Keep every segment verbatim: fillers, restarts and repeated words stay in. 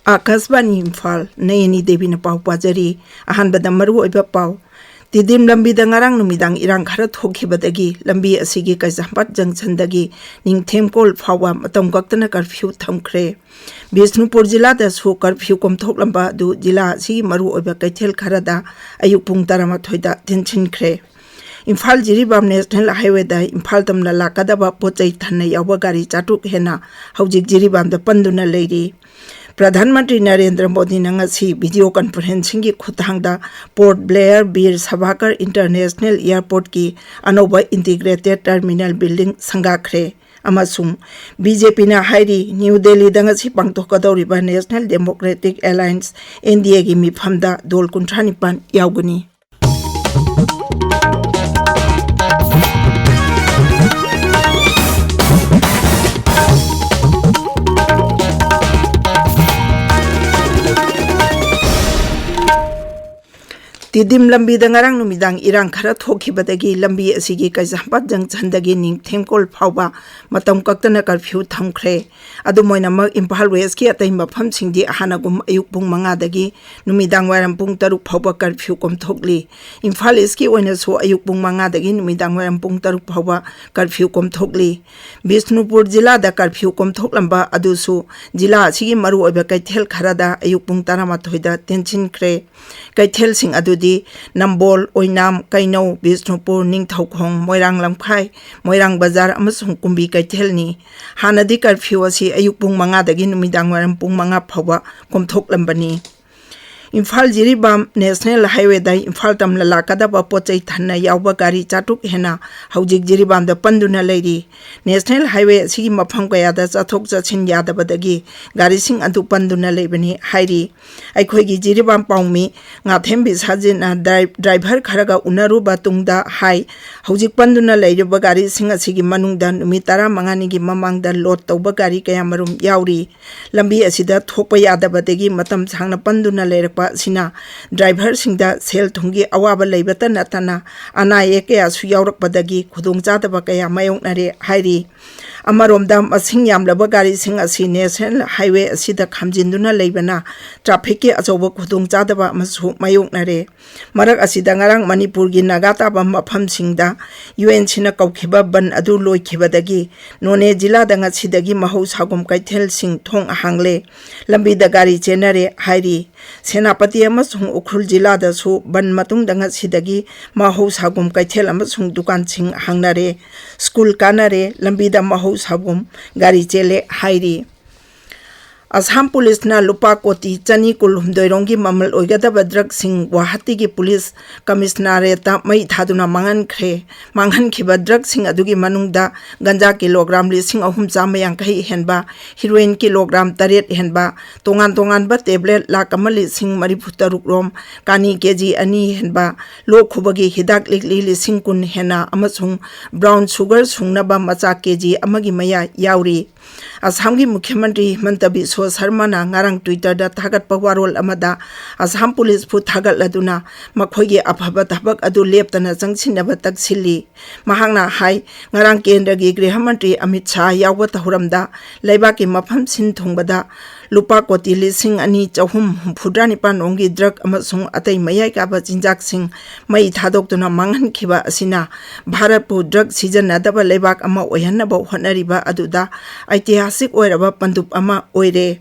ꯑꯥꯀꯥꯁꯕꯥꯅꯤ ꯏꯝꯐꯥꯜ, ꯅꯌꯅꯤ ꯗꯦꯕꯤꯅ ꯄꯥꯎ ꯄꯥꯖꯔꯤ꯫ ꯑꯍꯥꯟꯕꯗ ꯃꯔꯨꯑꯣꯏꯕ ꯄꯥꯎ꯫ ꯇꯤꯗꯤꯝ ꯂꯝꯕꯤꯗ ꯉꯔꯥꯡ ꯅꯨꯃꯤꯗꯥꯡ ꯏꯔꯥꯡ ꯈꯔ ꯊꯣꯛꯈꯤꯕꯗꯒꯤ ꯂꯝꯕꯤ ꯑꯁꯤꯒꯤ ꯀꯩꯁꯥꯝꯄꯥꯠ ꯖꯪꯁꯟꯗꯒꯤ ꯅꯤꯡꯊꯦꯝꯀꯣꯜ ꯐꯥꯎꯕ ꯃꯇꯝ ꯀꯛꯇꯅ ꯀꯔꯐ꯭ꯌꯨ ꯊꯝꯈ꯭ꯔꯦ꯫ ꯕꯤꯁꯅꯨꯄꯨꯔ ꯖꯤꯂꯥꯗꯁꯨ ꯀꯔꯐ꯭ꯌꯨ ꯀꯣꯝꯊꯣꯛꯂꯝꯕ ꯑꯗꯨ ꯖꯤꯂꯥ ꯑꯁꯤꯒꯤ ꯃꯔꯨꯑꯣꯏꯕ ꯀꯩꯊꯦꯜ ꯈꯔꯗ ꯑꯌꯨꯛ ꯄꯨꯡ ꯇꯔꯥꯃꯥꯊꯣꯏꯗ ꯊꯤꯟꯖꯤꯟꯈ꯭ꯔꯦ꯫ ꯏꯝꯐꯥꯜ ꯖꯤꯔꯤꯕꯥꯝ ꯅꯦꯁꯅꯦꯜ ꯍꯥꯏꯋꯦꯗ ꯏꯝꯐꯥꯜ ꯇꯝꯅ ꯂꯥꯛꯀꯗꯕ ꯄꯣꯠ ꯆꯩ ꯊꯟꯅ ꯌꯥꯎꯕ ꯒꯥꯔꯤ ꯆꯥꯇ꯭ꯔꯨꯛ ꯍꯦꯟꯅ ꯍꯧꯖꯤꯛ ꯖꯤꯔꯤꯕꯥꯝꯗ ꯄꯟꯗꯨꯅ ꯂꯩꯔꯤ꯫ ꯄ꯭ꯔꯙꯥꯟ ꯃꯟꯇ꯭ꯔꯤ ꯅꯔꯦꯟꯗ꯭ꯔ ꯃꯣꯗꯤꯅ ꯉꯁꯤ ꯚꯤꯗꯤꯑꯣ ꯀꯟꯐꯔꯦꯟꯁꯤꯡꯒꯤ ꯈꯨꯠꯊꯥꯡꯗ ꯄꯣꯔꯠ ꯕ꯭ꯂꯦꯌꯔ ꯕꯤꯔ ꯁꯥꯚꯥꯀꯔ ꯏꯟꯇꯔꯅꯦꯁꯅꯦꯜ ꯑꯦꯌꯔꯄꯣꯔꯠꯀꯤ ꯑꯅꯧꯕ ꯏꯟꯇꯤꯒ꯭ꯔꯦꯇꯦꯗ ꯇꯔꯃꯤꯅꯦꯜ ꯕꯤꯜꯗꯤꯡ ꯁꯪꯒꯥꯈ꯭ꯔꯦ꯫ ꯑꯃꯁꯨꯡ ꯕꯤ ꯖꯦ ꯄꯤꯅ ꯍꯥꯏꯔꯤ, ꯅ꯭ꯌꯨ ꯗꯦꯜꯂꯤꯗ ꯉꯁꯤ ꯄꯥꯡꯊꯣꯛꯀꯗꯧꯔꯤꯕ national democratic alliance, N D ꯑꯦꯒꯤ ꯃꯤꯐꯝꯗ ꯗꯣꯜ ꯀꯨꯟꯊ꯭ꯔꯥ ꯅꯤꯄꯥꯟ ꯌꯥꯎꯒꯅꯤ꯫ ꯇꯤꯗꯤꯝ ꯂꯝꯕꯤꯗ ꯉꯔꯥꯡ ꯅꯨꯃꯤꯗꯥꯡ ꯏꯔꯥꯡ ꯈꯔ ꯊꯣꯛꯈꯤꯕꯗꯒꯤ ꯂꯝꯕꯤ ꯑꯁꯤꯒꯤ ꯀꯩꯁꯥꯝꯄꯥꯠ ꯖꯪꯁꯟꯗꯒꯤ ꯅꯤꯡꯊꯦꯝꯀꯣꯜ ꯐꯥꯎꯕ ꯃꯇꯝ ꯀꯛꯇꯅ ꯀꯔꯐ꯭ꯌꯨ ꯊꯝꯈ꯭ꯔꯦ꯫ ꯑꯗꯨꯝ ꯑꯣꯏꯅꯃꯛ, ꯏꯝꯐꯥꯜ ꯋꯦꯁꯀꯤ ꯑꯇꯩ ꯃꯐꯝꯁꯤꯡꯗꯤ ꯍꯥꯟꯅꯒꯨꯝ ꯑꯌꯨꯛ ꯄꯨꯡ ꯃꯉꯥꯗꯒꯤ ꯅꯨꯃꯤꯗꯥꯡ ꯋꯥꯏꯔꯝ ꯄꯨꯡ ꯇꯔꯨꯛ ꯐꯥꯎꯕ ꯀꯔꯐ꯭ꯌꯨ ꯀꯣꯝꯊꯣꯛꯂꯤ꯫ ꯏꯝꯐꯥꯜ ꯏꯁꯀꯤ ꯑꯣꯏꯅꯁꯨ ꯑꯌꯨꯛ ꯄꯨꯡ ꯃꯉꯥꯗꯒꯤ ꯅꯨꯃꯤꯗꯥꯡ ꯋꯥꯏꯔꯝ ꯄꯨꯡ ꯇꯔꯨꯛ ꯐꯥꯎꯕ ꯀꯔꯐ꯭ꯌꯨ ꯀꯣꯝꯊꯣꯛꯂꯤ꯫ ꯕꯤꯁꯅꯨꯄꯨꯔ ꯖꯤꯂꯥꯗ ꯀꯔꯐ꯭ꯌꯨ ꯀꯣꯝꯊꯣꯛꯂꯝꯕ ꯑꯗꯨꯁꯨ ꯖꯤꯂꯥ ꯑꯁꯤꯒꯤ ꯃꯔꯨꯑꯣꯏꯕ ꯀꯩꯊꯦꯜ ꯈꯔꯗ ꯑꯌꯨꯛ ꯄꯨꯡ ꯇꯔꯥꯃꯥꯊꯣꯏꯗ ꯇꯦꯟꯁꯤꯟꯈ꯭ꯔꯦ꯫ ꯀꯩꯊꯦꯜꯁꯤꯡ ꯑꯗꯨꯗꯤ ꯅꯝꯕꯣꯜ, ꯑꯣꯏꯅꯥꯝ, ꯀꯩꯅꯧ, ꯕꯤꯁꯅꯨꯄꯨꯔ, ꯅꯤꯡꯊꯧꯈꯣꯡ, ꯃꯣꯏꯔꯥꯡ ꯂꯝꯈꯥꯏ, ꯃꯣꯏꯔꯥꯡ ꯕꯖꯥꯔ ꯑꯃꯁꯨꯡ ꯀꯨꯝꯕꯤ ꯀꯩꯊꯦꯜꯅꯤ꯫ ꯍꯥꯟꯅꯗꯤ ꯀꯔꯐ꯭ꯌꯨ ꯑꯁꯤ ꯑꯌꯨꯛ ꯄꯨꯡ ꯃꯉꯥꯗꯒꯤ ꯅꯨꯃꯤꯗꯥꯡ ꯋꯥꯏꯔꯝ ꯄꯨꯡ ꯃꯉꯥ ꯐꯥꯎꯕ ꯀꯣꯝꯊꯣꯛꯂꯝꯕꯅꯤ꯫ ꯏꯝꯐꯥꯜ ꯖꯤꯔꯤꯕꯥꯝ ꯅꯦꯁꯅꯦꯜ ꯍꯥꯏꯋꯦꯗ ꯏꯝꯐꯥꯜ ꯇꯝꯅ ꯂꯥꯛꯀꯗꯕ ꯄꯣꯠ ꯆꯩ ꯊꯟꯅ ꯌꯥꯎꯕ ꯒꯥꯔꯤ ꯆꯥꯇ꯭ꯔꯨꯛ ꯍꯦꯟꯅ ꯍꯧꯖꯤꯛ ꯖꯤꯔꯤꯕꯥꯝꯗ ꯄꯟꯗꯨꯅ ꯂꯩꯔꯤ꯫ ꯅꯦꯁꯅꯦꯜ ꯍꯥꯏꯋꯦ ꯑꯁꯤꯒꯤ ꯃꯐꯝ ꯀꯌꯥꯗ ꯆꯠꯊꯣꯛ ꯆꯠꯁꯤꯟ ꯌꯥꯗꯕꯗꯒꯤ ꯒꯥꯔꯤꯁꯤꯡ ꯑꯗꯨ ꯄꯟꯗꯨꯅ ꯂꯩꯕꯅꯤ ꯍꯥꯏꯔꯤ꯫ ꯑꯩꯈꯣꯏꯒꯤ ꯖꯤꯔꯤꯕꯥꯝ ꯄꯥꯎꯃꯤ ꯉꯥꯊꯦꯝ ꯕꯤꯁꯥꯖꯤꯠꯅ ꯗ꯭ꯔꯥꯏ-, ꯗ꯭ꯔꯥꯏꯚꯔ ꯈꯔꯒ ꯎꯅꯔꯨꯕ ꯇꯨꯡꯗ ꯍꯥꯏ, ꯍꯧꯖꯤꯛ ꯄꯟꯗꯨꯅ ꯂꯩꯔꯤꯕ ꯒꯥꯔꯤꯁꯤꯡ ꯑꯁꯤꯒꯤ ꯃꯅꯨꯡꯗ ꯅꯨꯃꯤꯠ ꯇꯔꯥꯃꯉꯥꯅꯤꯒꯤ ꯃꯃꯥꯡꯗ ꯂꯣꯗ ꯇꯧꯕ ꯒꯥꯔꯤ ꯀꯌꯥꯃꯔꯨꯝ ꯌꯥꯎꯔꯤ꯫ ꯂꯝꯕꯤ ꯑꯁꯤꯗ ꯊꯣꯛꯄ ꯌꯥꯗꯕꯗꯒꯤ ꯃꯇꯝ ꯁꯥꯡꯅ ꯄꯟꯗꯨꯅ ꯂꯩꯔꯛꯄ ꯑꯁꯤꯅ ꯗ꯭ꯔꯥꯏꯚꯔꯁꯤꯡꯗ ꯁꯦꯜ ꯊꯨꯝꯒꯤ ꯑꯋꯥꯕ ꯂꯩꯕꯇ ꯅꯠꯇꯅ ꯑꯅꯥ ꯑꯌꯦꯛ ꯀꯌꯥꯁꯨ ꯌꯥꯎꯔꯛꯄꯗꯒꯤ ꯈꯨꯗꯣꯡꯆꯥꯗꯕ ꯀꯌꯥ ꯃꯥꯌꯣꯛꯅꯔꯦ ꯍꯥꯏꯔꯤ꯫ ꯑꯃꯔꯣꯝꯗ, ꯃꯁꯤꯡ ꯌꯥꯝꯂꯕ ꯒꯥꯔꯤꯁꯤꯡ ꯑꯁꯤ ꯅꯦꯁꯅꯦꯜ ꯍꯥꯏꯋꯦ ꯑꯁꯤꯗ ꯈꯥꯝꯖꯤꯟꯗꯨꯅ ꯂꯩꯕꯅ ꯇ꯭ꯔꯥꯐꯤꯛꯀꯤ ꯑꯆꯧꯕ ꯈꯨꯗꯣꯡꯆꯥꯗꯕ ꯑꯃꯁꯨ ꯃꯥꯌꯣꯛꯅꯔꯦ꯫ ꯃꯔꯛ ꯑꯁꯤꯗ, ꯉꯔꯥꯡ ꯃꯅꯤꯄꯨꯔꯒꯤ ꯅꯥꯒꯥ ꯇꯥꯕ ꯃꯐꯝꯁꯤꯡꯗ ꯌꯨ ꯑꯦꯟ ꯁꯤꯅ ꯀꯧꯈꯤꯕ ꯕꯟ ꯑꯗꯨ ꯂꯣꯏꯈꯤꯕꯗꯒꯤ ꯅꯣꯅꯦ ꯖꯤꯂꯥꯗ ꯉꯁꯤꯗꯒꯤ ꯃꯍꯧꯁꯥꯒꯨꯝ ꯀꯩꯊꯦꯜꯁꯤꯡ ꯊꯣꯡ ꯍꯥꯡꯂꯦ꯫ ꯂꯝꯕꯤꯗ ꯒꯥꯔꯤ ꯆꯦꯟꯅꯔꯦ ꯍꯥꯏꯔꯤ꯫ ꯁꯦꯅꯥꯄꯇꯤ ꯑꯃꯁꯨꯡ ꯎꯈ꯭ꯔꯨꯜ ꯖꯤꯂꯥꯗꯁꯨ ꯕꯟ ꯃꯇꯨꯡꯗ ꯉꯁꯤꯗꯒꯤ ꯃꯍꯧꯁꯥꯒꯨꯝ ꯀꯩꯊꯦꯜ ꯑꯃꯁꯨꯡ ꯗꯨꯀꯥꯟꯁꯤꯡ ꯍꯥꯡꯅꯔꯦ꯫ ꯁ꯭ꯀꯨꯜ ꯀꯥꯅꯔꯦ, ꯂꯝꯕꯤꯗ ꯃꯍꯧꯁꯥꯒꯨꯝ ꯒꯥꯔꯤ ꯆꯦꯜꯂꯦ ꯍꯥꯏꯔꯤ꯫ ꯑꯁꯥꯝ ꯄꯨꯂꯤꯁꯅ ꯂꯨꯄꯥ ꯀꯣꯇꯤ ꯆꯅꯤ ꯀꯨꯟꯍꯨꯝꯗꯣꯏ ꯔꯣꯝꯒꯤ ꯃꯃꯜ ꯑꯣꯏꯒꯗꯕ ꯗ꯭ꯔꯒꯁꯤꯡ ꯒꯨꯋꯥꯍꯥꯇꯤꯒꯤ ꯄꯨꯂꯤꯁ ꯀꯃꯤꯁꯅꯥꯔꯦꯠꯇ ꯃꯩ ꯊꯥꯗꯨꯅ ꯃꯥꯡꯍꯟꯈ꯭ꯔꯦ꯫ ꯃꯥꯡꯍꯟꯈꯤꯕ ꯗ꯭ꯔꯒꯁꯤꯡ ꯑꯗꯨꯒꯤ ꯃꯅꯨꯡꯗ ꯒꯟꯖꯥ ꯀꯤꯂꯣꯒ꯭ꯔꯥꯝ ꯂꯤꯁꯤꯡ ꯑꯍꯨꯝ ꯆꯥꯝꯃ ꯌꯥꯡꯈꯩ ꯍꯦꯟꯕ, ꯍꯤꯔꯣꯏꯟ ꯀꯤꯂꯣꯒ꯭ꯔꯥꯝ ꯇꯔꯦꯠ ꯍꯦꯟꯕ, ꯇꯣꯉꯥꯟ ꯇꯣꯉꯥꯟꯕ ꯇꯦꯕ꯭ꯂꯦꯠ ꯂꯥꯈ ꯑꯃ ꯂꯤꯁꯤꯡ ꯃꯔꯤꯐꯨ ꯇꯔꯨꯛ ꯔꯣꯝ, ꯀꯥꯅꯤ ꯀꯦ ꯖꯤ ꯑꯅꯤ ꯍꯦꯟꯕ, ꯂꯣꯛ ꯈꯨꯕꯒꯤ ꯍꯤꯗꯥꯛ ꯂꯤꯛꯂꯤ ꯂꯤꯁꯤꯡ ꯀꯨꯟ ꯍꯦꯟꯅ ꯑꯃꯁꯨꯡ ꯕ꯭ꯔꯥꯎꯟ ꯁꯨꯒꯔ ꯁꯨꯡꯅꯕ ꯃꯆꯥꯛ ꯀꯦ ꯖꯤ ꯑꯃꯒꯤ ꯃꯌꯥ ꯌꯥꯎꯔꯤ꯫ ꯑꯁꯥꯝꯒꯤ ꯃꯨꯈ꯭ꯌ ꯃꯟꯇ꯭ꯔꯤ ꯍꯤꯃꯟꯇ ꯕꯤꯁ꯭ꯋ ꯁꯔꯃꯅ ꯉꯔꯥꯡ Twitter-ꯗ ꯊꯥꯒꯠꯄ ꯋꯥꯔꯣꯜ ꯑꯃꯗ ꯑꯁꯥꯝ ꯄꯨꯂꯤꯁꯄꯨ ꯊꯥꯒꯠꯂꯗꯨꯅ ꯃꯈꯣꯏꯒꯤ ꯑꯐꯕ ꯊꯕꯛ ꯑꯗꯨ ꯂꯦꯞꯇꯅ ꯆꯪꯁꯤꯟꯅꯕ ꯇꯛꯁꯤꯜꯂꯤ꯫ ꯃꯍꯥꯛꯅ ꯍꯥꯏ, ꯉꯔꯥꯡ ꯀꯦꯟꯗ꯭ꯔꯒꯤ ꯒ꯭ꯔꯤꯍ ꯃꯟꯇ꯭ꯔꯤ ꯑꯃꯤꯠ ꯁꯥꯍ ꯌꯥꯎꯕ ꯊꯧꯔꯝꯗ ꯂꯩꯕꯥꯛꯀꯤ ꯃꯐꯝ ꯁꯤꯟ ꯊꯨꯡꯕꯗ ꯂꯨꯄꯥ ꯀꯣꯇꯤ ꯂꯤꯁꯤꯡ ꯑꯅꯤ ꯆꯍꯨꯝ ꯍꯨꯝꯐꯨꯇꯔꯥ ꯅꯤꯄꯥꯟ ꯔꯣꯝꯒꯤ ꯗ꯭ꯔꯒ ꯑꯃꯁꯨꯡ ꯑꯇꯩ ꯃꯌꯥꯏ ꯀꯥꯕ ꯆꯤꯟꯖꯥꯛꯁꯤꯡ ꯃꯩ ꯊꯥꯗꯣꯛꯇꯨꯅ ꯃꯥꯡꯍꯟꯈꯤꯕ ꯑꯁꯤꯅ ꯚꯥꯔꯠꯄꯨ ꯗ꯭ꯔꯒ ꯁꯤꯖꯤꯟꯅꯗꯕ ꯂꯩꯕꯥꯛ ꯑꯃ ꯑꯣꯏꯍꯟꯅꯕ ꯍꯣꯠꯅꯔꯤꯕ ꯑꯗꯨꯗ ꯑꯩꯇꯤꯍꯥꯁꯤꯛ ꯑꯣꯏꯔꯕ ꯄꯟꯗꯨꯞ ꯑꯃ ꯑꯣꯏꯔꯦ꯫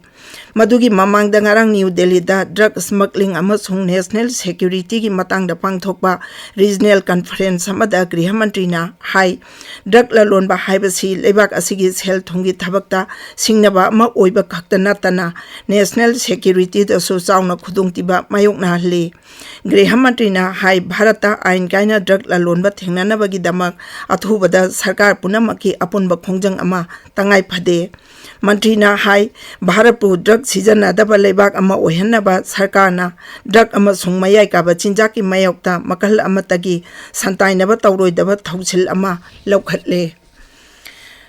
ꯃꯗꯨꯒꯤ ꯃꯃꯥꯡꯗ ꯉꯔꯥꯡ ꯅ꯭ꯌꯨ ꯗꯦꯜꯂꯤꯗ ꯗ꯭ꯔꯒ ꯁ꯭ꯃꯒ꯭ꯂꯤꯡ ꯑꯃꯁꯨꯡ ꯅꯦꯁꯅꯦꯜ ꯁꯦꯀ꯭ꯌꯨꯔꯤꯇꯤꯒꯤ ꯃꯇꯥꯡꯗ ꯄꯥꯡꯊꯣꯛꯄ ꯔꯤꯖꯅꯦꯜ ꯀꯟꯐꯔꯦꯟꯁ ꯑꯃꯗ ꯒ꯭ꯔꯤꯍ ꯃꯟꯇ꯭ꯔꯤꯅ ꯍꯥꯏ, ꯗ꯭ꯔꯒ ꯂꯂꯣꯟꯕ ꯍꯥꯏꯕꯁꯤ ꯂꯩꯕꯥꯛ ꯑꯁꯤꯒꯤ ꯁꯦꯜ ꯊꯨꯝꯒꯤ ꯊꯕꯛꯇ ꯁꯤꯡꯅꯕ ꯑꯃ ꯑꯣꯏꯕ ꯈꯛꯇ ꯅꯠꯇꯅ ꯅꯦꯁꯅꯦꯜ ꯁꯦꯀ꯭ꯌꯨꯔꯤꯇꯤꯗꯁꯨ ꯆꯥꯎꯅ ꯈꯨꯗꯣꯡꯊꯤꯕ ꯃꯥꯌꯣꯛꯅꯍꯜꯂꯤ꯫ ꯒ꯭ꯔꯤꯍ ꯃꯟꯇ꯭ꯔꯤꯅ ꯍꯥꯏ, ꯚꯥꯔꯠꯇ ꯑꯥꯏꯟ ꯀꯥꯏꯅ ꯗ꯭ꯔꯒ ꯂꯂꯣꯟꯕ ꯊꯦꯡꯅꯅꯕꯒꯤꯗꯃꯛ ꯑꯊꯨꯕꯗ ꯁꯔꯀꯥꯔ ꯄꯨꯝꯅꯃꯛꯀꯤ ꯑꯄꯨꯟꯕ ꯈꯣꯡꯖꯪ ꯑꯃ ꯇꯉꯥꯏ ꯐꯗꯦ꯫ ꯃꯟꯇ꯭ꯔꯤꯅ ꯍꯥꯏ, ꯚꯥꯔꯠꯄꯨ ꯗ꯭ꯔꯒ ꯁꯤꯖꯤꯟꯅꯗꯕ ꯂꯩꯕꯥꯛ ꯑꯃ ꯑꯣꯏꯍꯟꯅꯕ ꯁꯔꯀꯥꯔꯅ ꯗ꯭ꯔꯒ ꯑꯃꯁꯨꯡ ꯃꯌꯥꯏ ꯀꯥꯕ ꯆꯤꯟꯖꯥꯛꯀꯤ ꯃꯥꯌꯣꯛꯇ ꯃꯈꯜ ꯑꯃꯠꯇꯒꯤ ꯁꯟꯇꯥꯏꯅꯕ ꯇꯧꯔꯣꯏꯗꯕ ꯊꯧꯁꯤꯜ ꯑꯃ ꯂꯧꯈꯠꯂꯦ꯫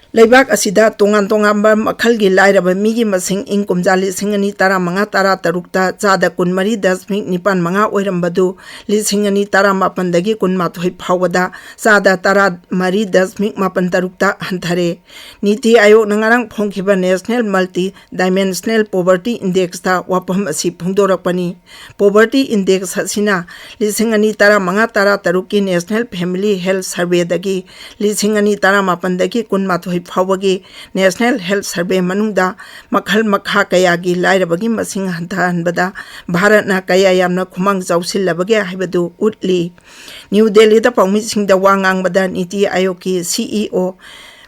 ꯂꯩꯕꯥꯛ ꯑꯁꯤꯗ ꯇꯣꯉꯥꯟ ꯇꯣꯉꯥꯟꯕ ꯃꯈꯜꯒꯤ ꯂꯥꯏꯔꯕ ꯃꯤꯒꯤ ꯃꯁꯤꯡ ꯏꯪ ꯀꯨꯝꯖꯥ ꯂꯤꯁꯤꯡ ꯑꯅꯤ ꯇꯔꯥꯃꯉꯥ ꯇꯔꯥꯇꯔꯨꯛꯇ ꯆꯥꯗ ꯀꯨꯟꯃꯔꯤ ꯗꯁꯃꯤꯛ ꯅꯤꯄꯥꯜ ꯃꯉꯥ ꯑꯣꯏꯔꯝꯕꯗꯨ ꯂꯤꯁꯤꯡ ꯑꯅꯤ ꯇꯔꯥꯃꯥꯄꯟꯗꯒꯤ ꯀꯨꯟꯃꯥꯊꯣꯏ ꯐꯥꯎꯕꯗ ꯆꯥꯗ ꯇꯔꯥꯃꯔꯤ ꯗꯁꯃꯤꯛ ꯃꯥꯄꯟ ꯇꯔꯨꯛꯇ ꯍꯟꯊꯔꯦ꯫ ꯅꯤꯇꯤ ꯑꯥꯌꯣꯒꯅ ꯉꯔꯥꯡ ꯐꯣꯡꯈꯤꯕ National Multi Dimensional Poverty Indexꯇ ꯋꯥꯐꯝ ꯑꯁꯤ ꯐꯣꯡꯗꯣꯔꯛꯄꯅꯤ꯫ Poverty Index ꯑꯁꯤꯅ ꯂꯤꯁꯤꯡ ꯑꯅꯤ ꯇꯔꯥꯃꯉꯥ ꯇꯔꯥꯇꯔꯨꯛꯀꯤ National Family Health Surveyꯗꯒꯤ ꯂꯤꯁꯤꯡ ꯑꯅꯤ ꯇꯔꯥꯃꯥꯄꯟꯗꯒꯤ ꯀꯨꯟꯃꯥꯊꯣꯏ ꯐꯥꯎꯕꯒꯤ National Health Survey ꯃꯅꯨꯡꯗ ꯃꯈꯜ ꯃꯈꯥ ꯀꯌꯥꯒꯤ ꯂꯥꯏꯔꯕꯒꯤ ꯃꯁꯤꯡ ꯍꯟꯊꯍꯟꯕꯗ ꯚꯥꯔꯠꯅ ꯀꯌꯥ ꯌꯥꯝꯅ ꯈꯨꯃꯥꯡ ꯆꯥꯎꯁꯤꯜꯂꯕꯒꯦ ꯍꯥꯏꯕꯗꯨ ꯎꯠꯂꯤ꯫ ꯅ꯭ꯌꯨ ꯗꯦꯜꯂꯤꯗ ꯄꯥꯎꯃꯤꯁꯤꯡꯗ ꯋꯥ ꯉꯥꯡꯕꯗ ꯅꯤꯇꯤ ꯑꯥꯌꯣꯒꯀꯤ CEO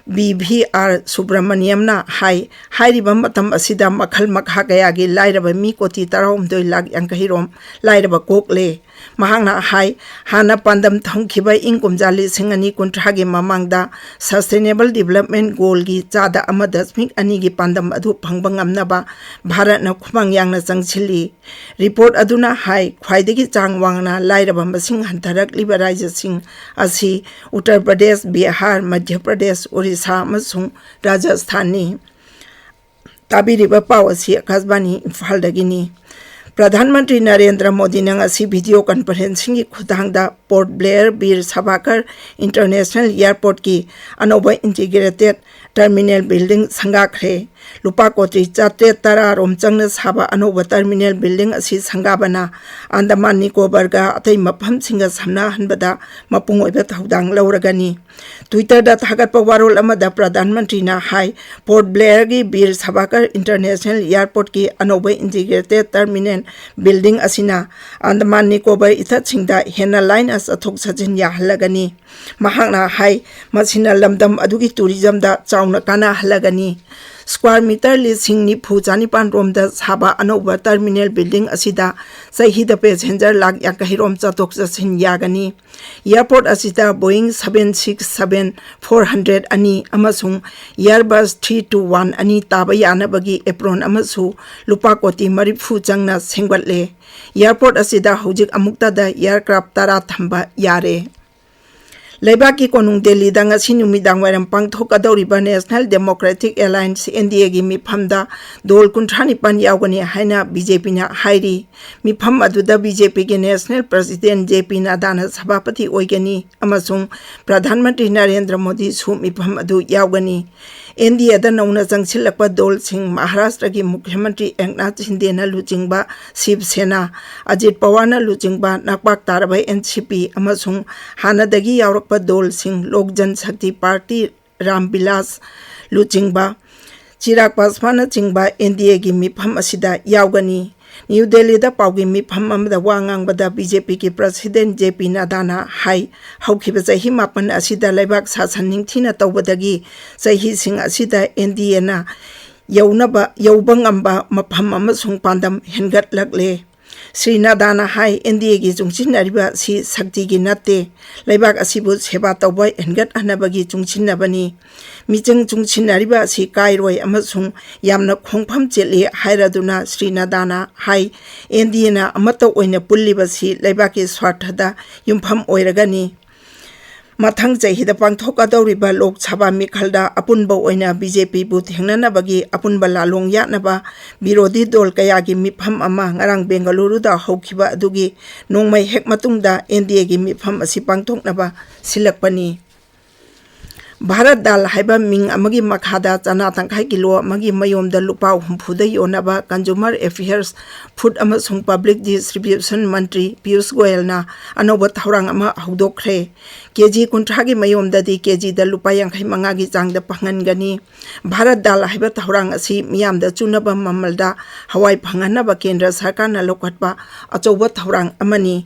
ꯕꯤ ꯚꯤ ꯑꯥꯔ ꯁꯨꯕ꯭ꯔꯃꯅꯤꯌꯝꯅ ꯍꯥꯏ, ꯍꯥꯏꯔꯤꯕ ꯃꯇꯝ ꯑꯁꯤꯗ ꯃꯈꯜ ꯃꯈꯥ ꯀꯌꯥꯒꯤ ꯂꯥꯏꯔꯕ ꯃꯤ ꯀꯣꯇꯤ ꯇꯔꯥꯍꯨꯝꯗꯣꯏ ꯂꯥꯈ ꯌꯥꯡꯈꯩ ꯔꯣꯝ ꯂꯥꯏꯔꯕ ꯀꯣꯛꯂꯦ꯫ ꯃꯍꯥꯛꯅ ꯍꯥꯏ, ꯍꯥꯟꯅ ꯄꯥꯟꯗꯝ ꯊꯝꯈꯤꯕ ꯏꯪ ꯀꯨꯝꯖꯥ ꯂꯤꯁꯤꯡ ꯑꯅꯤ ꯀꯨꯟꯊ꯭ꯔꯥꯒꯤ ꯃꯃꯥꯡꯗ Sustainable Development Goalꯒꯤ ꯆꯥꯗ ꯑꯃ ꯗꯁꯃꯤꯛ ꯑꯅꯤꯒꯤ ꯄꯥꯟꯗꯝ ꯑꯗꯨ ꯐꯪꯕ ꯉꯝꯅꯕ ꯚꯥꯔꯠꯅ ꯈꯨꯃꯥꯡ ꯌꯥꯡꯅ ꯆꯪꯁꯤꯜꯂꯤ꯫ ꯔꯤꯄꯣꯔꯠ ꯑꯗꯨꯅ ꯍꯥꯏ, ꯈ꯭ꯋꯥꯏꯗꯒꯤ ꯆꯥꯡ ꯋꯥꯡꯅ ꯂꯥꯏꯔꯕ ꯃꯁꯤꯡ ꯍꯟꯊꯔꯛꯂꯤꯕ ꯔꯥꯖ꯭ꯌꯁꯤꯡ ꯑꯁꯤ ꯎꯠꯇꯔ ꯄ꯭ꯔꯗꯦꯁ, ꯕꯤꯍꯥꯔ, ꯃꯙ꯭ꯌ ꯄ꯭ꯔꯗꯦꯁ, ꯑꯣꯔꯤꯁꯥ ꯑꯃꯁꯨꯡ ꯔꯥꯖꯁꯊꯥꯟꯅꯤ꯫ ꯇꯥꯕꯤꯔꯤꯕ ꯄꯥꯎ ꯑꯁꯤ ꯑꯀꯥꯁꯕꯥꯅꯤ ꯏꯝꯐꯥꯜꯗꯒꯤꯅꯤ꯫ ꯄ꯭ꯔꯙꯥꯟ ꯃꯟꯇ꯭ꯔꯤ ꯅꯔꯦꯟꯗ꯭ꯔ ꯃꯣꯗꯤꯅ ꯉꯁꯤ ꯚꯤꯗꯤꯑꯣ ꯀꯟꯐꯔꯦꯟꯁꯤꯡꯒꯤ ꯈꯨꯠꯊꯥꯡꯗ ꯄꯣꯔꯠ ꯕ꯭ꯂꯦꯌꯔ ꯕꯤꯔ ꯁꯥꯚꯥꯀꯔ ꯏꯟꯇꯔꯅꯦꯁꯅꯦꯜ ꯑꯦꯌꯔꯄꯣꯔꯠꯀꯤ ꯑꯅꯧꯕ ꯏꯟꯇꯤꯒ꯭ꯔꯦꯇꯦꯗ ꯇꯔꯃꯤꯅꯦꯜ ꯕꯤꯜꯗꯤꯡ ꯁꯪꯒꯥꯈ꯭ꯔꯦ꯫ ꯂꯨꯄꯥ ꯀꯣꯇꯤ ꯆꯥꯇ꯭ꯔꯦꯠ ꯇꯔꯥ ꯔꯣꯝ ꯆꯪꯅ ꯁꯥꯕ ꯑꯅꯧꯕ ꯇꯔꯃꯤꯅꯦꯜ ꯕꯤꯜꯗꯤꯡ ꯑꯁꯤ ꯁꯪꯒꯥꯕꯅ ꯑꯟꯗꯃꯥꯟ ꯅꯤꯀꯣꯕꯔꯒ ꯑꯇꯩ ꯃꯐꯝꯁꯤꯡꯒ ꯁꯝꯅꯍꯟꯕꯗ ꯃꯄꯨꯡ ꯑꯣꯏꯕ ꯊꯧꯗꯥꯡ ꯂꯧꯔꯒꯅꯤ꯫ Twitterꯗ ꯊꯥꯒꯠꯄ ꯋꯥꯔꯣꯜ ꯑꯃꯗ ꯄ꯭ꯔꯙꯥꯟ ꯃꯟꯇ꯭ꯔꯤꯅ ꯍꯥꯏ, ꯄꯣꯔꯠ ꯕ꯭ꯂꯦꯌꯔꯒꯤ ꯕꯤꯔ ꯁꯥꯚꯥꯀꯔ ꯏꯟꯇꯔꯅꯦꯁꯅꯦꯜ ꯑꯦꯌꯔꯄꯣꯔꯠꯀꯤ ꯑꯅꯧꯕ ꯏꯟꯇꯤꯒ꯭ꯔꯦꯇꯦꯗ ꯇꯔꯃꯤꯅꯦꯜ ꯕꯤꯜꯗꯤꯡ ꯑꯁꯤꯅ ꯑꯟꯗꯃꯥꯟ ꯅꯤꯀꯣꯕꯔ ꯏꯊꯠꯁꯤꯡꯗ ꯍꯦꯟꯅ ꯂꯥꯏꯅ ꯆꯠꯊꯣꯛ ꯆꯠꯁꯤꯟ ꯌꯥꯍꯜꯂꯒꯅꯤ꯫ ꯃꯍꯥꯛꯅ ꯍꯥꯏ, ꯃꯁꯤꯅ ꯂꯝꯗꯝ ꯑꯗꯨꯒꯤ ꯇꯨꯔꯤꯖꯝꯗ ꯆꯥꯎꯅ ꯀꯥꯟꯅꯍꯜꯂꯒꯅꯤ꯫ ꯁ꯭ꯀ꯭ꯋꯥꯔ ꯃꯤꯇꯔ ꯂꯤꯁꯤꯡ ꯅꯤꯐꯨ ꯆꯥꯅꯤꯄꯥꯟ ꯔꯣꯝꯗ ꯁꯥꯕ ꯑꯅꯧꯕ ꯇꯔꯃꯤꯅꯦꯜ ꯕꯤꯜꯗꯤꯡ ꯑꯁꯤꯗ ꯆꯍꯤꯗ ꯄꯦꯁꯦꯟꯖꯔ ꯂꯥꯈ ꯌꯥꯡꯈꯩ ꯔꯣꯝ ꯆꯠꯊꯣꯛ ꯆꯠꯁꯤꯟ ꯌꯥꯒꯅꯤ꯫ ꯑꯦꯌꯔꯄꯣꯔꯠ ꯑꯁꯤꯗ Boeing seven six seven four hundred ꯑꯅꯤ ꯑꯃꯁꯨꯡ Airbus three two one ꯑꯅꯤ ꯇꯥꯕ ꯌꯥꯅꯕꯒꯤ ꯑꯦꯄ꯭ꯔꯣꯟ ꯑꯃꯁꯨ ꯂꯨꯄꯥ ꯀꯣꯇꯤ ꯃꯔꯤꯐꯨ ꯆꯪꯅ ꯁꯦꯝꯒꯠꯂꯦ꯫ ꯑꯦꯌꯔꯄꯣꯔꯠ ꯑꯁꯤꯗ ꯍꯧꯖꯤꯛ ꯑꯃꯨꯛꯇꯗ ꯑꯦꯌꯔꯀ꯭ꯔꯥꯐ ꯇꯔꯥ ꯊꯝꯕ ꯌꯥꯔꯦ꯫ ꯂꯩꯕꯥꯛꯀꯤ ꯀꯣꯅꯨꯡ ꯗꯦꯜꯂꯤꯗ ꯉꯁꯤ ꯅꯨꯃꯤꯗꯥꯡ ꯋꯥꯏꯔꯝ ꯄꯥꯡꯊꯣꯛꯀꯗꯧꯔꯤꯕ National Democratic Alliance, N D A ꯒꯤ ꯃꯤꯐꯝꯗ ꯗꯣꯜ ꯀꯨꯟꯊ꯭ꯔꯥ ꯅꯤꯄꯥꯟ ꯌꯥꯎꯒꯅꯤ ꯍꯥꯏꯅ B J P ꯅ ꯍꯥꯏꯔꯤ꯫ ꯃꯤꯐꯝ ꯑꯗꯨꯗ B J P ꯒꯤ National President J P ꯅꯥꯗꯥꯅ ꯁꯚꯥꯄꯇꯤ ꯑꯣꯏꯒꯅꯤ ꯑꯃꯁꯨꯡ ꯄ꯭ꯔꯙꯥꯟ ꯃꯟꯇ꯭ꯔꯤ ꯅꯔꯦꯟꯗ꯭ꯔ ꯃꯣꯗꯤꯁꯨ ꯃꯤꯐꯝ ꯑꯗꯨ ꯌꯥꯎꯒꯅꯤ꯫ N D A ꯗ ꯅꯧꯅ ꯆꯪꯁꯤꯜꯂꯛꯄ ꯗꯣꯜꯁꯤꯡ ꯃꯍꯥꯔꯥꯁꯇ꯭ꯔꯒꯤ ꯃꯨꯈ꯭ꯌ ꯃꯟꯇ꯭ꯔꯤ ꯑꯦꯛꯅꯥꯊ ꯁꯤꯟꯗꯦꯅ ꯂꯨꯆꯤꯡꯕ ꯁꯤꯕ ꯁꯦꯅꯥ, ꯑꯖꯤꯠ ꯄꯋꯥꯔꯅ ꯂꯨꯆꯤꯡꯕ ꯅꯥꯛꯄꯥꯛ ꯇꯥꯔꯕ N C P ꯑꯃꯁꯨꯡ ꯍꯥꯟꯅꯗꯒꯤ ꯌꯥꯎꯔꯛꯄ ꯗꯣꯜꯁꯤꯡ ꯂꯣꯛ ꯖꯟ ꯁꯛꯇꯤ ꯄꯥꯔꯇꯤ, ꯔꯥꯝ ꯕꯤꯂꯥꯁ ꯂꯨꯆꯤꯡꯕ, ꯆꯤꯔꯥꯒ ꯄꯥꯁꯋꯥꯟꯅꯆꯤꯡꯕ N D A ꯒꯤ ꯃꯤꯐꯝ ꯑꯁꯤꯗ ꯌꯥꯎꯒꯅꯤ꯫ ꯅ꯭ꯌꯨ ꯗꯦꯜꯂꯤꯗ ꯄꯥꯎꯒꯤ ꯃꯤꯐꯝ ꯑꯃꯗ ꯋꯥ ꯉꯥꯡꯕꯗ B J P ꯒꯤ President J P ꯅꯥꯗꯥꯅ ꯍꯥꯏ, ꯍꯧꯈꯤꯕ ꯆꯍꯤ ꯃꯥꯄꯟ ꯑꯁꯤꯗ ꯂꯩꯕꯥꯛ ꯁꯥꯁꯟ ꯅꯤꯡꯊꯤꯅ ꯇꯧꯕꯗꯒꯤ ꯆꯍꯤꯁꯤꯡ ꯑꯁꯤꯗ N D A ꯅ ꯌꯧꯅꯕ, ꯌꯧꯕ ꯉꯝꯕ ꯃꯐꯝ ꯑꯃꯁꯨꯡ ꯄꯥꯟꯗꯝ ꯍꯦꯟꯒꯠꯂꯛꯂꯦ꯫ ꯁ꯭ꯔꯤ ꯅꯥꯗꯥꯅ ꯍꯥꯏ, N D A ꯒꯤ ꯆꯨꯡꯁꯤꯟꯅꯔꯤꯕ ꯑꯁꯤ ꯁꯛꯇꯤꯒꯤ ꯅꯠꯇꯦ, ꯂꯩꯕꯥꯛ ꯑꯁꯤꯕꯨ ꯁꯦꯕꯥ ꯇꯧꯕ ꯍꯦꯟꯒꯠꯍꯟꯅꯕꯒꯤ ꯆꯨꯡꯁꯤꯟꯅꯕꯅꯤ꯫ ꯃꯤꯆꯪ ꯆꯨꯡꯁꯤꯟꯅꯔꯤꯕ ꯑꯁꯤ ꯀꯥꯏꯔꯣꯏ ꯑꯃꯁꯨꯡ ꯌꯥꯝꯅ ꯈꯣꯡꯐꯝ ꯆꯦꯠꯂꯤ ꯍꯥꯏꯔꯗꯨꯅ ꯁ꯭ꯔꯤ ꯅꯥꯗꯥꯅ ꯍꯥꯏ, N D A ꯅ ꯑꯃꯠꯇ ꯑꯣꯏꯅ ꯄꯨꯜꯂꯤꯕꯁꯤ ꯂꯩꯕꯥꯛꯀꯤ ꯁ꯭ꯋꯥꯔꯊꯗ ꯌꯨꯝꯐꯝ ꯑꯣꯏꯔꯒꯅꯤ꯫ ꯃꯊꯪ ꯆꯍꯤꯗ ꯄꯥꯡꯊꯣꯛꯀꯗꯧꯔꯤꯕ ꯂꯣꯛ ꯁꯚꯥ ꯃꯤꯈꯜꯗ ꯑꯄꯨꯟꯕ ꯑꯣꯏꯅ B J P ꯕꯨ ꯊꯦꯡꯅꯅꯕꯒꯤ ꯑꯄꯨꯟꯕ ꯂꯥꯂꯣꯡ ꯌꯥꯠꯅꯕ ꯕꯤꯔꯣꯙꯤ ꯗꯣꯜ ꯀꯌꯥꯒꯤ ꯃꯤꯐꯝ ꯑꯃ ꯉꯔꯥꯡ ꯕꯦꯡꯒꯂꯨꯔꯨꯗ ꯍꯧꯈꯤꯕ ꯑꯗꯨꯒꯤ ꯅꯣꯡꯃꯩ ꯍꯦꯛ ꯃꯇꯨꯡꯗ N D A ꯒꯤ ꯃꯤꯐꯝ ꯑꯁꯤ ꯄꯥꯡꯊꯣꯛꯅꯕ ꯁꯤꯜꯂꯛꯄꯅꯤ꯫ ꯚꯥꯔꯠ ꯗꯥꯜ ꯍꯥꯏꯕ ꯃꯤꯡ ꯑꯃꯒꯤ ꯃꯈꯥꯗ ꯆꯅꯥ ꯇꯪꯈꯥꯏ ꯀꯤꯂꯣ ꯑꯃꯒꯤ ꯃꯌꯣꯝꯗ ꯂꯨꯄꯥ ꯍꯨꯝꯐꯨꯗ ꯌꯣꯟꯅꯕ Consumer Affairs, Food ꯑꯃꯁꯨꯡ Public Distribution ꯃꯟꯇ꯭ꯔꯤ ꯄꯤꯌꯨꯁ ꯒꯣꯌꯜꯅ ꯑꯅꯧꯕ ꯊꯧꯔꯥꯡ ꯑꯃ ꯍꯧꯗꯣꯛꯈ꯭ꯔꯦ꯫ ꯀꯦꯖꯤ ꯀꯨꯟꯊ꯭ꯔꯥꯒꯤ ꯃꯌꯣꯝꯗꯗꯤ ꯀꯦꯖꯤꯗ ꯂꯨꯄꯥ ꯌꯥꯡꯈꯩ ꯃꯉꯥꯒꯤ ꯆꯥꯡꯗ ꯐꯪꯍꯟꯒꯅꯤ꯫ ꯚꯥꯔꯠ ꯗꯥꯜ ꯍꯥꯏꯕ ꯊꯧꯔꯥꯡ ꯑꯁꯤ ꯃꯤꯌꯥꯝꯗ ꯆꯨꯅꯕ ꯃꯃꯜꯗ ꯍꯋꯥꯏ ꯐꯪꯍꯟꯅꯕ ꯀꯦꯟꯗ꯭ꯔ ꯁꯔꯀꯥꯔꯅ ꯂꯧꯈꯠꯄ ꯑꯆꯧꯕ ꯊꯧꯔꯥꯡ ꯑꯃꯅꯤ꯫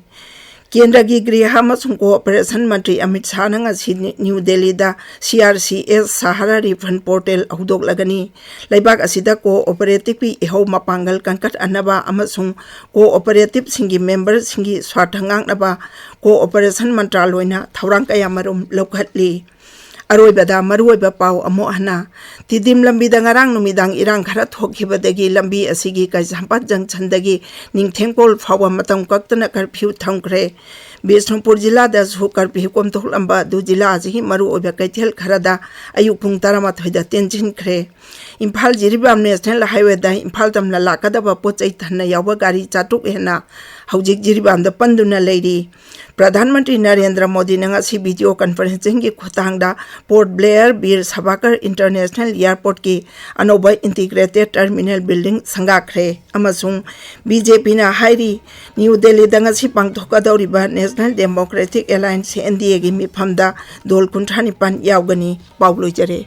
ꯀꯦꯟꯗ꯭ꯔꯒꯤ ꯒ꯭ꯔꯤꯍ ꯑꯃꯁꯨꯡ ꯀꯣꯑꯣꯄꯔꯦꯁꯟ ꯃꯟꯇ꯭ꯔꯤ ꯑꯃꯤꯠ ꯁꯥꯍꯅ ꯉꯁꯤ ꯅ꯭ꯌꯨ ꯗꯦꯜꯂꯤꯗ C R C S Sahara Refund Portal ꯍꯧꯗꯣꯛꯂꯒꯅꯤ꯫ ꯂꯩꯕꯥꯛ ꯑꯁꯤꯗ ꯀꯣꯑꯣꯄꯔꯦꯇꯤꯚꯀꯤ ꯏꯍꯧ ꯃꯄꯥꯡꯒꯜ ꯀꯟꯈꯠꯍꯟꯅꯕ ꯑꯃꯁꯨꯡ ꯀꯣꯑꯣꯄꯔꯦꯇꯤꯚꯁꯤꯡꯒꯤ ꯃꯦꯝꯕꯔꯁꯤꯡꯒꯤ ꯁ꯭ꯋꯥꯔꯊ ꯉꯥꯛꯅꯕ ꯀꯣꯑꯣꯄꯔꯦꯁꯟ ꯃꯟꯇ꯭ꯔꯥꯂꯣꯏꯅ ꯊꯧꯔꯥꯡ ꯀꯌꯥꯃꯔꯨꯝ ꯂꯧꯈꯠꯂꯤ꯫ ꯑꯔꯣꯏꯕꯗ ꯃꯔꯨꯑꯣꯏꯕ ꯄꯥꯎ ꯑꯃꯨꯛ ꯍꯟꯅ꯫ ꯇꯤꯗꯤꯝ ꯂꯝꯕꯤꯗ ꯉꯔꯥꯡ ꯅꯨꯃꯤꯗꯥꯡ ꯏꯔꯥꯡ ꯈꯔ ꯊꯣꯛꯈꯤꯕꯗꯒꯤ ꯂꯝꯕꯤ ꯑꯁꯤꯒꯤ ꯀꯩꯁꯥꯝꯄꯥꯠ ꯖꯪꯁꯟꯗꯒꯤ ꯅꯤꯡꯊꯦꯡꯄꯣꯜ ꯐꯥꯎꯕ ꯃꯇꯝ ꯀꯛꯇꯅ ꯀꯔꯐ꯭ꯌꯨ ꯊꯝꯈ꯭ꯔꯦ꯫ ꯕꯤꯁꯅꯨꯄꯨꯔ ꯖꯤꯂꯥꯗꯁꯨ ꯀꯔꯐ꯭ꯌꯨ ꯀꯣꯝꯊꯣꯛꯂꯝꯕ ꯑꯗꯨ ꯖꯤꯂꯥ ꯑꯁꯤꯒꯤ ꯃꯔꯨꯑꯣꯏꯕ ꯀꯩꯊꯦꯜ ꯈꯔꯗ ꯑꯌꯨꯛ ꯄꯨꯡ ꯇꯔꯥꯃꯥꯊꯣꯏꯗ ꯇꯦꯟꯁꯤꯟꯈ꯭ꯔꯦ꯫ ꯏꯝꯐꯥꯜ ꯖꯤꯔꯤꯕꯥꯝ ꯅꯦꯁꯅꯦꯜ ꯍꯥꯏꯋꯦꯗ ꯏꯝꯐꯥꯜ ꯇꯝꯅ ꯂꯥꯛꯀꯗꯕ ꯄꯣꯠ ꯆꯩ ꯊꯟꯅ ꯌꯥꯎꯕ ꯒꯥꯔꯤ ꯆꯥꯇ꯭ꯔꯨꯛ ꯍꯦꯟꯅ ꯍꯧꯖꯤꯛ ꯖꯤꯔꯤꯕꯥꯝꯗ ꯄꯟꯗꯨꯅ ꯂꯩꯔꯤ꯫ ꯄ꯭ꯔꯙꯥꯟ ꯃꯟꯇ꯭ꯔꯤ ꯅꯔꯦꯟꯗ꯭ꯔ ꯃꯣꯗꯤꯅ ꯉꯁꯤ ꯚꯤꯗꯤꯑꯣ ꯀꯟꯐꯔꯦꯟꯁꯤꯡꯒꯤ ꯈꯨꯠꯊꯥꯡꯗ ꯄꯣꯔꯠ ꯕ꯭ꯂꯦꯌꯔ ꯕꯤꯔ ꯁꯥꯚꯥꯀꯔ ꯏꯟꯇꯔꯅꯦꯁꯅꯦꯜ ꯏꯌꯥꯔꯄꯣꯔꯠꯀꯤ ꯑꯅꯧꯕ ꯏꯟꯇꯤꯒ꯭ꯔꯦꯇꯦꯗ ꯇꯔꯃꯤꯅꯦꯜ ꯕꯤꯜꯗꯤꯡ ꯁꯪꯒꯥꯈ꯭ꯔꯦ ꯑꯃꯁꯨꯡ ꯕꯤ ꯖꯦ ꯄꯤꯅ ꯍꯥꯏꯔꯤ, ꯅ꯭ꯌꯨ ꯗꯦꯜꯂꯤꯗ ꯉꯁꯤ ꯄꯥꯡꯊꯣꯛꯀꯗꯧꯔꯤꯕ national democratic alliance, N D ꯑꯦꯒꯤ ꯃꯤꯐꯝꯗ ꯗꯣꯜ ꯀꯨꯟꯊ꯭ꯔꯥ ꯅꯤꯄꯥꯟ ꯌꯥꯎꯒꯅꯤ꯫ ꯄꯥꯎ ꯂꯣꯏꯖꯔꯦ꯫